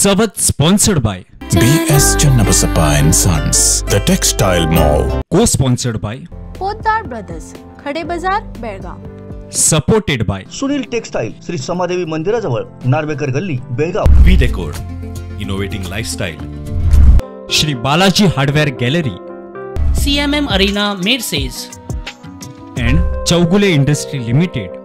Chavath sponsored by B S Channabasappa and Sons, the textile mall. Co sponsored by Potdar brothers, Khade Bazaar, Belgaum. Supported by Sunil textile, Shri Samadevi मंदिराजवळ, नार्वेकर गल्ली, Belgaum. V decor, innovating lifestyle. Shri Balaji hardware gallery, CMM Arena, Merces, and Chowgule industry limited.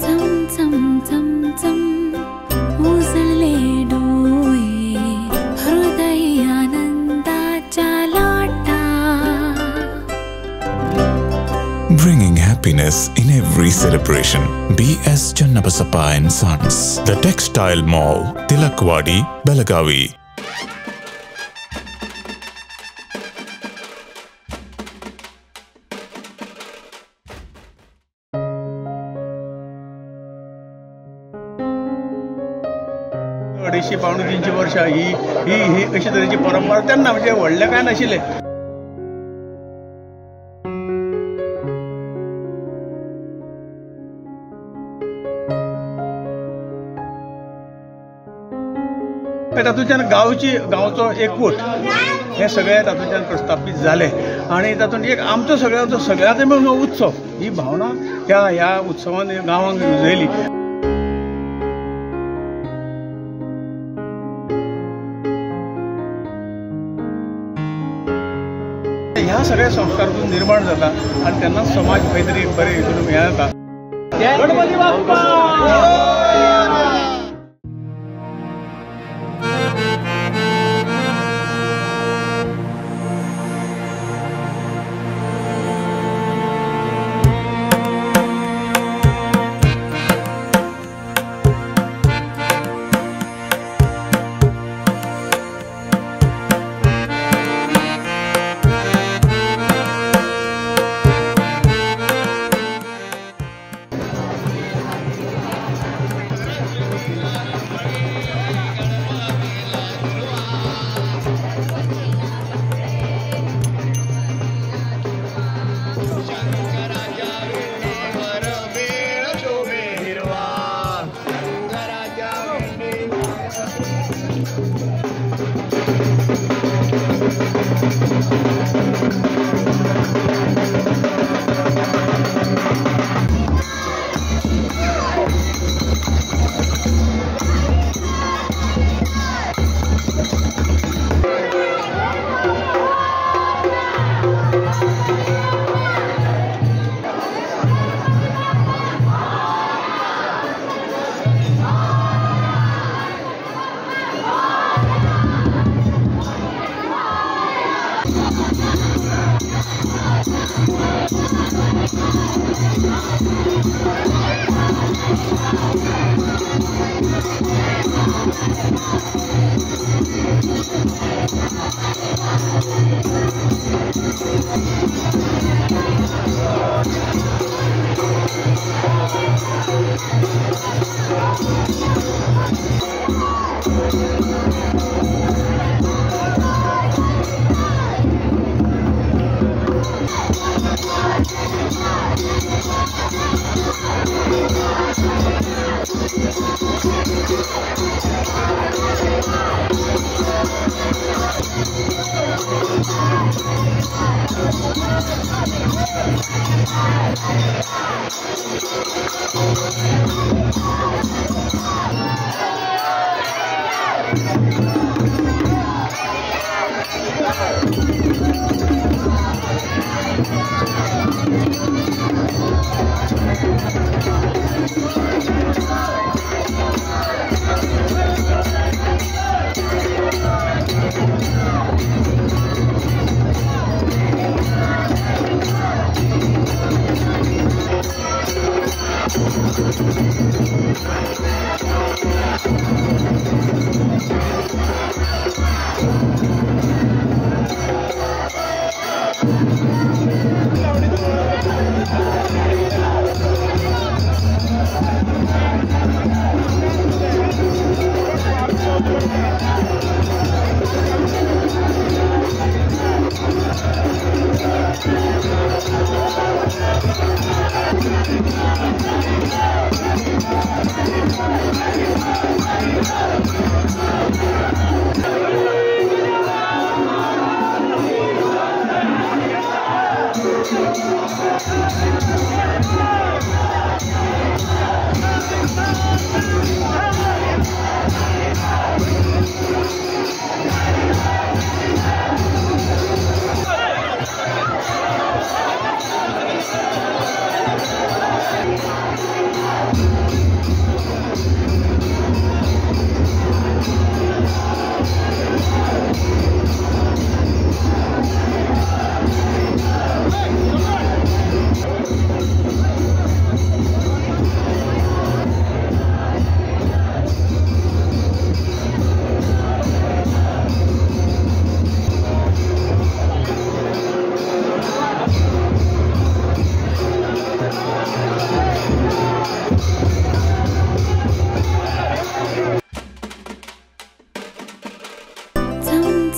चम चम चम चम उजळले डोळे, हृदय आनंदाच्या लाटा. Bringing happiness in every celebration. B.S. Channabasappa and Sons, the textile mall, Tilakwadi, Belagavi. अडेचशे पावणे तीनशे वर्षां ही ही ही अशे तरेची परंपरा तेन्ना म्हणजे व्हडलें कांय नाशिल्लें. तातूंतल्यान गांवचो एकवट हे सगळे तातूंतल्यान प्रस्थापीत जाले आनी तातूंत एक आमचो सगळ्यांचो सगळ्यांचो मेळून उत्सव ही भावना त्या ह्या उत्सवान गांवांक रुजयली. ह्या सगळ्या संस्कारातून निर्माण जाता आनी तेन्ना समाज खंय तरी बरें हितून हें जाता. गणपती बाप्पा.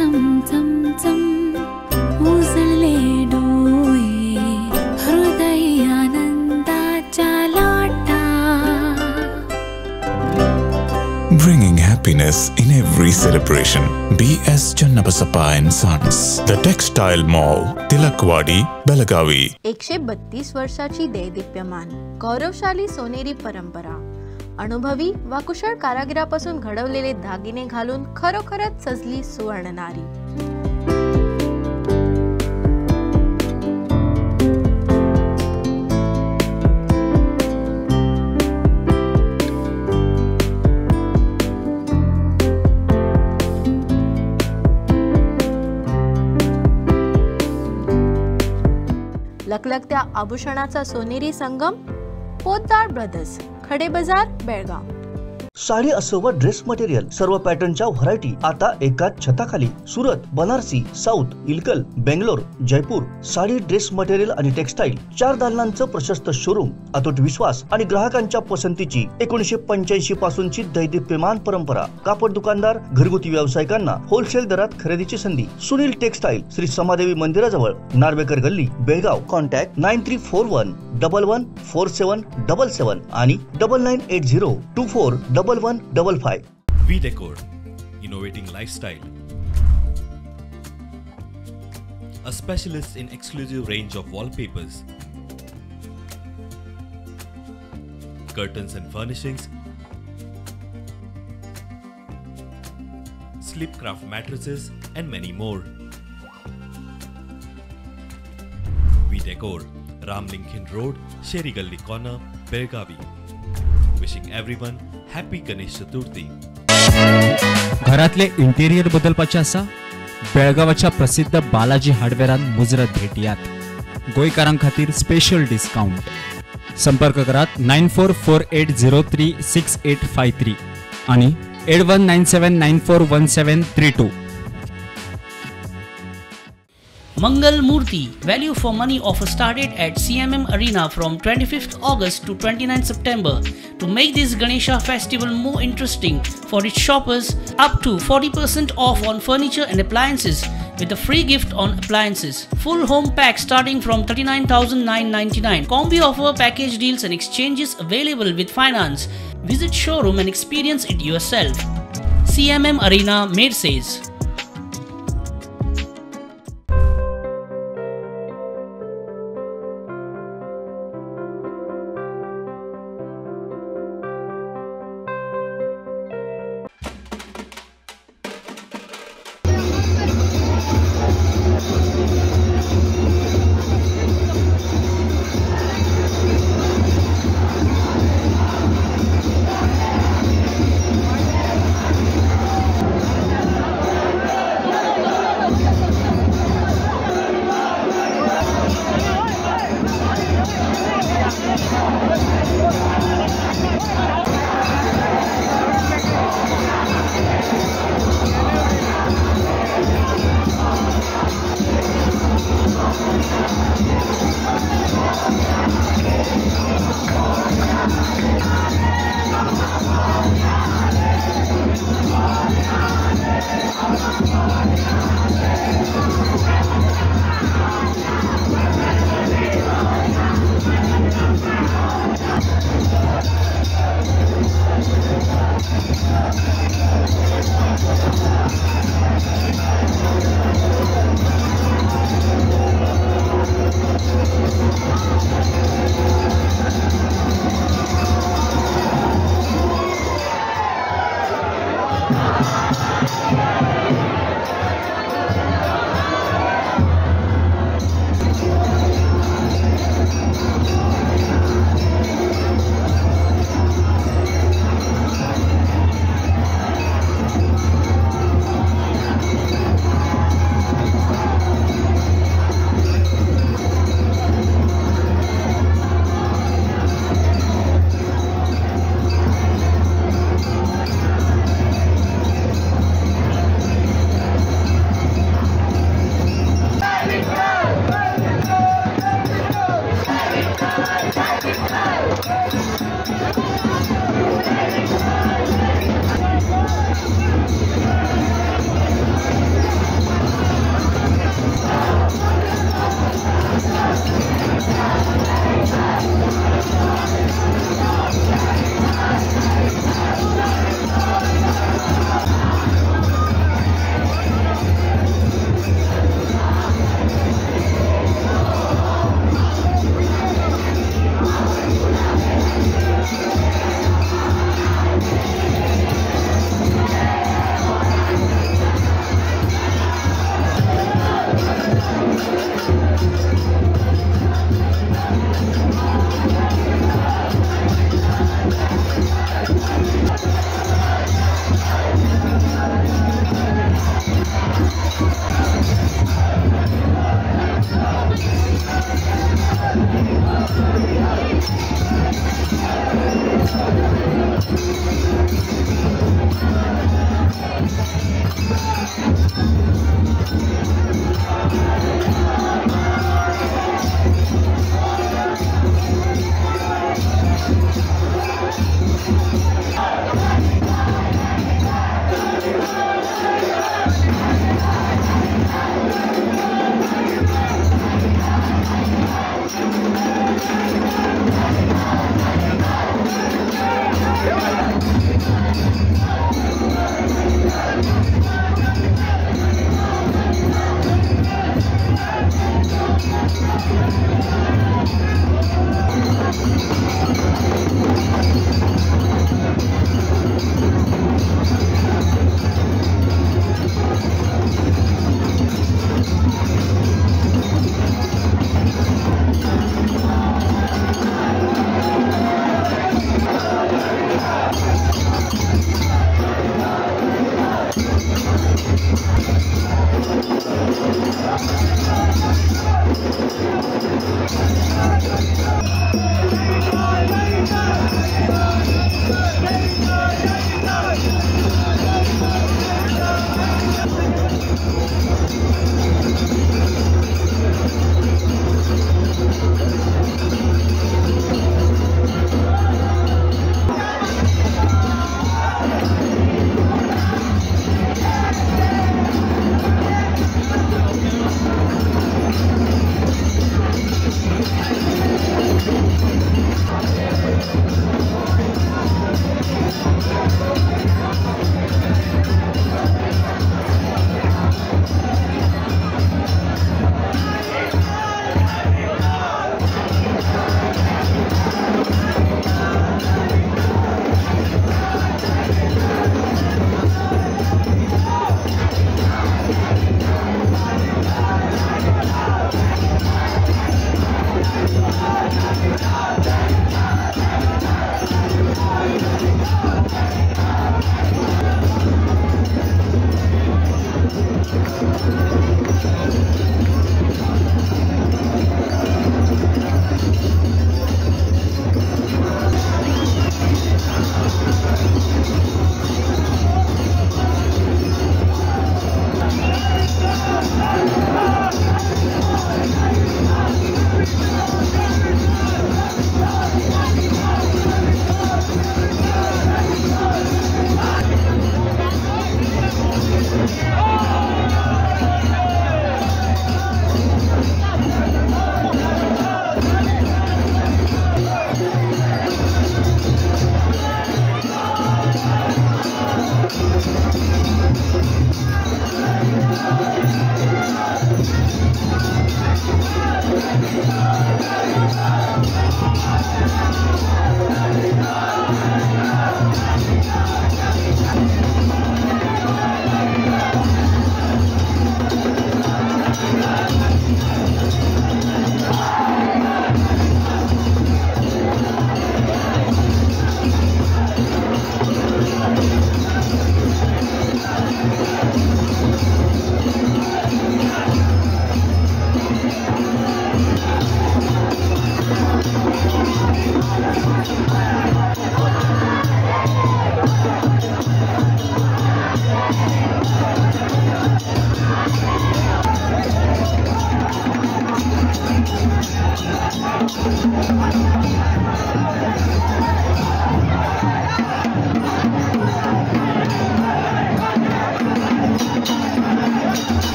चम चम चम उजळले डोळे हृदय आनंदाच्या लाटा. Bringing happiness in every celebration. B.S. Channabasappa and Sons, The Textile Mall, Tilakwadi, Belagavi. 132 वर्षाची दैदिप्यमान गौरवशाली सोनेरी परंपरा, अनुभवी वा कुशळ कारागिरापासून घडवलेले दागिने घालून खरोखरच सजली सुवर्णनारी. लकलकत्या आभूषणाचा सोनेरी संगम, पोद्दार ब्रदर्स, खडे बाजार, बेळगाव. साडी असो वा ड्रेस मटेरियल, सर्व पॅटर्नच्या व्हरायटी आता एकाच छताखाली. Surat, Banarasi, south, Ilkal, Bangalore, Jaipur. Sari, dress material आणि टेक्सटाईल 4 दालनांचं प्रशस्त शोरूम. अतूट विश्वास आणि ग्राहकांच्या पसंतीची 1985 पासूनची दैदिप्यमान परंपरा. कापड दुकानदार, घरगुती व्यावसायिकांना होलसेल दरात खरेदीची संधी. सुनील टेक्सटाईल, श्री समादेवी मंदिराजवळ, नार्वेकर गल्ली, बेळगाव. कॉन्टॅक्ट 9341 11 47 77 आणि 9980 24 11 55. We Decor, innovating lifestyle. A specialist in exclusive range of wallpapers, curtains and furnishings, Sleepcraft mattresses and many more. We Decor, Ramlingkhin Road, Sheri Galli Corner, Belgavi. Wishing everyone happy Ganesh Chaturthi. घरातले interior बदलपाचे आसा? बेळगावाच्या प्रसिद्ध बालाजी हार्डवेअरान मुजरत भेटयात. गोंयकारां खातीर special discount. संपर्क करात 944803 6853 आणि 8197 9417 32. Mangal Murthy value for money offer started at CMM Arena from 25th August to 29th September to make this Ganesha festival more interesting for its shoppers. Up to 40% off on furniture and appliances with a free gift on appliances. Full home pack starting from 39,999. Combi offer, package deals and exchanges available with finance. Visit showroom and experience it yourself. CMM Arena, Mercedes.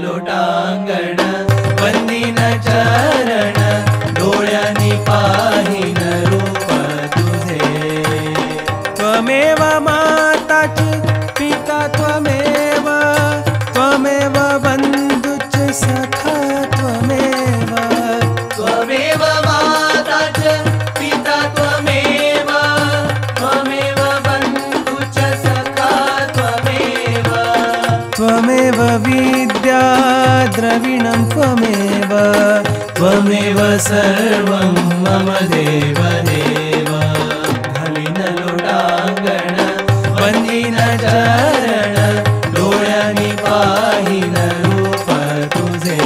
लोटांगण वंदिन चरण डोळ्यांनी पाहिन रूप तुझे. त्वमेव माता च पिता त्वमेव त्वमेव बंधु च सखा त्वमेव. त्वमेव माता च पिता त्वमेव त्वमेव बंधु च सखा त्वमेव. त्वमेव विद्या द्रविणं त्वमेव त्वमेव सर्वं मम देव देव. घालीन लोटांगण वंदिन चरण डोळ्यांनी पाहिन रूप तुझे.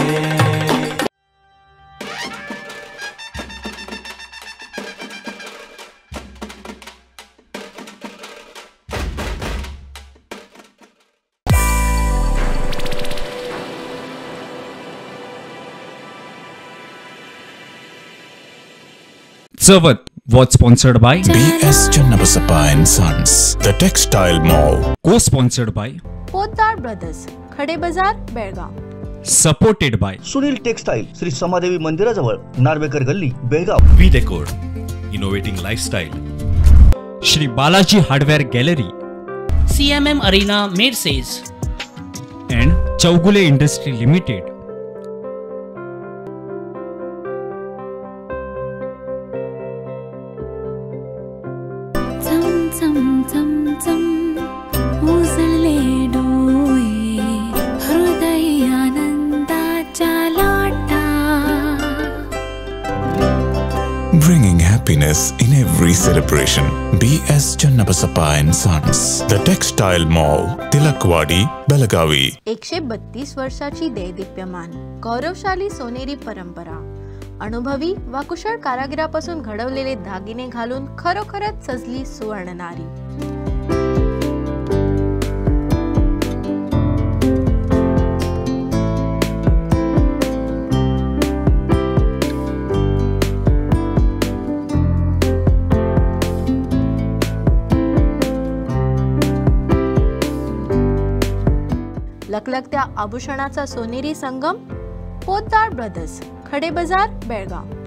Chavath was sponsored by B.S. Channabasappa and Sons, The Textile Mall. Co-sponsored by Potdar Brothers, Khade Bazaar, Belgaum. Supported by Sunil Textile, Shri Samadevi मंदिराजवळ, नार्वेकर गल्ली, Belgaum. V Decor, innovating lifestyle. Shri Balaji Hardware Gallery, CMM Arena, Merces, and Chowgule Industry Limited. चम चम चम चम उजळले डोळे हृदय आनंदाच्या लाटा. Bringing happiness in every celebration. B.S. Channabasappa and Sons, The Textile Mall, Tilakwadi, Belagavi. 132 वर्षाची दैदिप्यमान गौरवशाली सोनेरी परंपरा, अनुभवी वा कुशळ कारागिरापासून घडवलेले दागिने घालून खरोखरच सजली सुवर्णनारी. लकलकत्या आभूषणाचा सोनेरी संगम, पोतदार ब्रदर्स, खडे बाजार, बेळगाव.